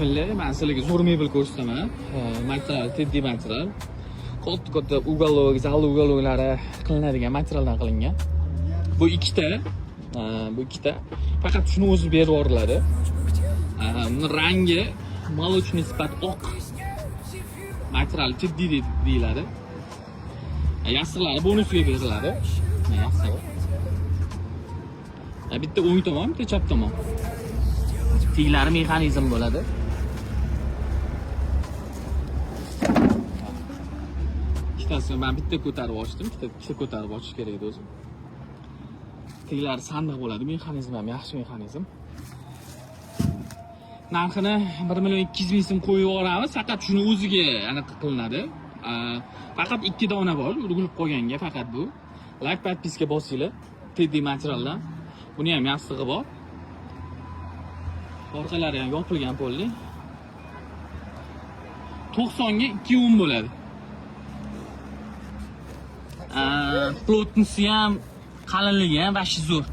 Bismillah, men sizlarga zo'r mebel ko'rsataman. Material Teddy material. Katta katta уголок, zal уголок lari qilinadigan materialdan qilingan. Bu ikkita, bu ikkita. Faqat shuni o'zi berib yuboriladi. Buni rangi молочный sifat oq. Material Teddy deyiladi. Yostiqlari bonusga beriladi. Mana yostig'i. Bitta o'ng tomon, bitta chap tomon. Tiglari mexanizm bo'ladi. Ikkitasini men bitta ko'tarib ochdim, ikkita ko'tarib ochish kerak edi o'zi. Tiglari sandiq bo'ladi, mexanizm ham yaxshi mexanizm. Narxini 1 million 200 ming so'm qo'yib yuboramiz, faqat shuni o'ziga anaqa qilinadi. Faqat ikki dona bor, urg'ilib qolganga faqat bu. Like, подписка bosinglar. Teddy materialdan. Buni ham yastig'i bor. Orqalari ham yopilgan polli. 90 ga 210 bo'ladi. Плотность i ham, qalinligi ham вообще zo'r.